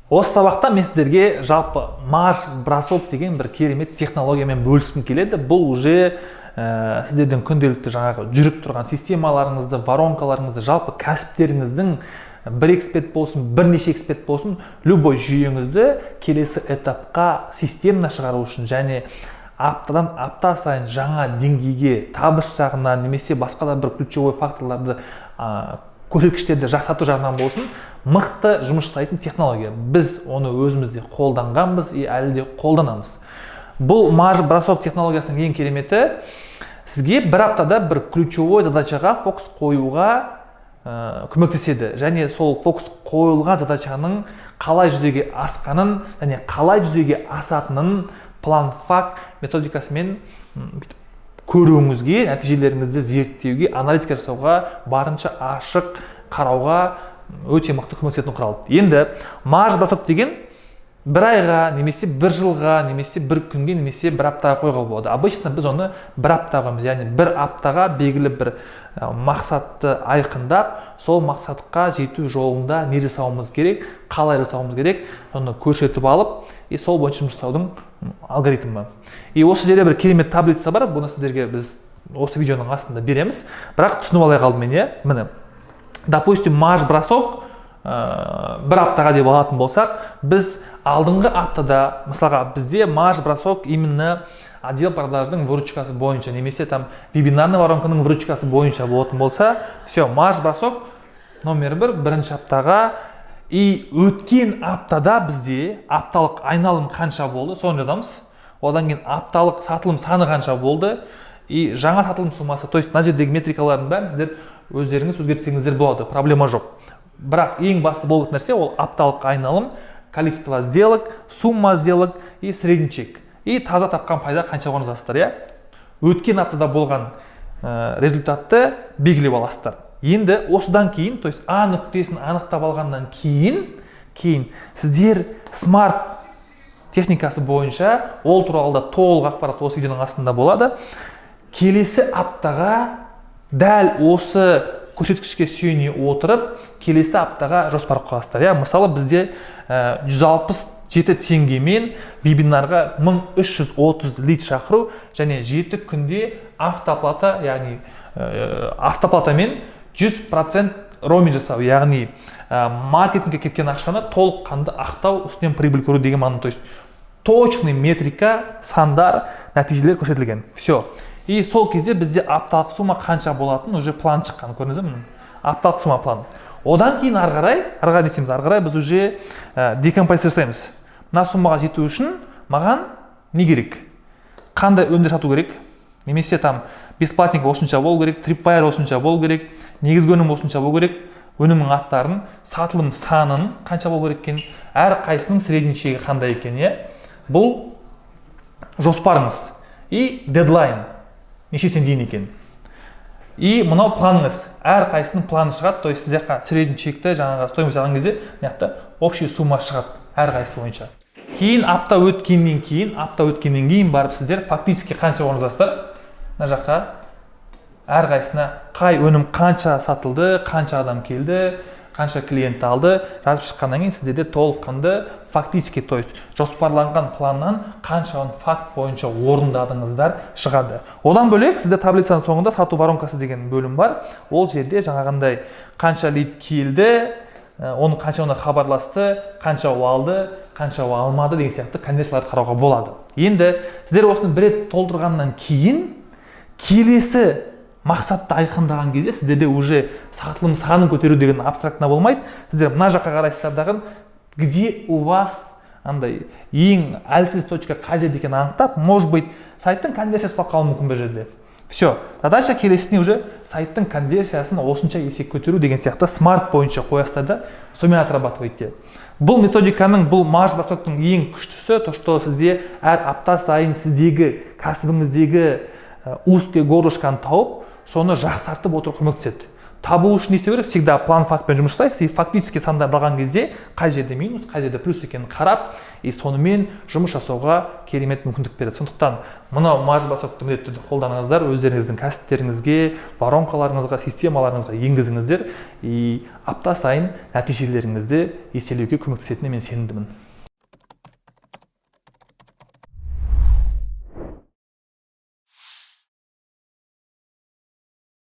Осы сабақта мен сіздерге жалпы марш бросок деген бір керемет технологиямен бөліскім келеді. Бұл уже сіздердің күнделікті жаңағы жүріп тұрған системаларыңызды, воронкаларыңызды, жалпы кәсіптеріңіздің, бір эксперт болсын, бірнеше эксперт болсын, любой жүйеңізді келесі этапқа системно шығару үшін және аптадан апта сайын жаңа деңгейге табыс жағынан немесе басқа да бір ключевой факторларды, көрсеткіштерді жақсарту жағынан болсын, мықты жұмыс жасайтын технология. Біз оны өзіміз де қолданғанбыз и әлі де қолданамыз. Бұл марш бросок технологиясының ең кереметі: сізге бір аптада бір ключевой задачаға фокус қоюға көмектеседі және сол фокус қойылған задачаның қалай жүзеге асқанын және қалай жүзеге асатынын план факт методикасымен бүйтіп көруіңізге, нәтижелеріңізді зерттеуге, аналитика жасауға, барынша ашық қарауға өте мықты көмектесетін құрал. Енді марш бросок деген бір айға немесе бір жылға немесе бір күнге немесе бір аптаға қоюға болады. Обычно біз оны бір аптаға қоямыз, яғни бір аптаға белгілі бір мақсатты айқындап, сол мақсатқа жету жолында не жасауымыз керек, қалай жасауымыз керек, соны көрсетіп алып и сол бойынша жұмыс жасаудың алгоритмі. И осы жерде бір керемет таблица бар, бұны сіздерге біз осы видеоның астында береміз, бірақ түсініп алайық алдымен, иә. Міне, допустим, марш бросок бір аптаға деп алатын болсақ, біз алдыңғы аптада, мысалға, бізде марш бросок именно отдел продаждың выручкасы бойынша немесе там вебинарный воронканың выручкасы бойынша болатын болса, все, марш бросок номер бір бірінші аптаға. И өткен аптада бізде апталық айналым қанша болды, соны жазамыз. Одан кейін апталық сатылым саны қанша болды и жаңа сатылым суммасы. То есть мына жердегі метрикалардың бәрін сіздер өздеріңіз өзгертсеңіздер болады, проблема жоқ. Бірақ ең басты болатын нәрсе ол апталық айналым, количество сделок, сумма сделок и средний чек, и таза тапқан пайда қанша болғанын жазасыздар, иә. Өткен аптада болған результатты белгілеп аласыздар. Енді осыдан кейін, то есть а нүктесін анықтап алғаннан кейін сіздер смарт техникасы бойынша, ол туралы да толық ақпарат осы видеоның астында болады, келесі аптаға дәл осы көрсеткішке сүйене отырып, келесі аптаға жоспар құрасыздар, иә. Мысалы, бізде 167 теңгемен вебинарға 1330 лид шақыру және 7 күнде автоплата, яғни автоплатамен 100% ROI жасау, яғни маркетингке кеткен ақшаны толыққанды ақтау, үстінен прибыль көру деген мағына. То есть точный метрика, сандар, нәтижелер көрсетілген. Все. И сол кезде бізде апталық сумма қанша болатын, уже план шыққан, көрдіңіз бе? Міне, апталық сумма план. Одан кейін ары қарай не істейміз? Ары қарай біз уже декомпозиция жасаймыз. Мына суммаға жету үшін маған не керек, қандай өнімдер сату керек, немесе там бесплатник осынша болу керек, трипвайр осынша болу керек, негізгі өнім осынша болу керек, өнімнің аттарын, сатылым санын қанша болу керек екен, әрқайсысының средний чегі қандай екен, иә. Бұл жоспарыңыз и дедлайн нешесіне дейін екен. И мынау планыңыз, әрқайсысының планы шығады. То есть сіз жаққа средний чекті, жаңағы стоимость алған кезде мына жақта общий сумма шығады әрқайсысы бойынша. Кейін апта өткеннен кейін барып сіздер фактически қанша орын жазасыздар мына жаққа, әрқайсысына қай өнім қанша сатылды, қанша адам келді, қанша клиент алды, жазып шыққаннан кейін сіздерде толыққанды фактически, то есть жоспарланған планнан қаншаны факт бойынша орындадыңыздар, шығады. Одан бөлек, сізде таблицаның соңында сату воронкасы деген бөлім бар. Ол жерде жаңағындай қанша лид келді, оны қанша, оны хабарласты, қанша алды, қанша алмады деген сияқты конверсияларды қарауға болады. Енді сіздер осыны бір рет толтырғаннан кейін, келесі мақсатты айқындаған кезде сіздерде уже сатылым санын көтеру деген абстрактно болмайды. Сіздер мына жаққа қарайсыздар дағы, где у вас андай ең әлсіз точка қай жерде екенін анықтап, может быть, сайттың конверсиясы құлап қалуы мүмкін бір жерде. Все, задача келесіне уже сайттың конверсиясын осынша есе көтеру деген сияқты смарт бойынша қоясыздар да, сонымен отрабатывайте. Бұл методиканың, бұл марш бросоктың ең күштісі то, что сізде әр апта сайын сіздегі кәсібіңіздегі узкий горлышканы тауып, соны жақсартып отыру көмектеседі. Табу үшін не істеу керек? Всегда план фактпен жұмыс жасайсыз и фактически сандарды алған кезде қай жерде минус, қай жерде плюс екенін қарап и сонымен жұмыс жасауға керемет мүмкіндік береді. Сондықтан мынау марш-бросокты міндетті түрде қолданыңыздар, өздеріңіздің кәсіптеріңізге, воронкаларыңызға, системаларыңызға енгізіңіздер и апта сайын нәтижелеріңізді еселеуге көмектесетініне мен сенімдімін.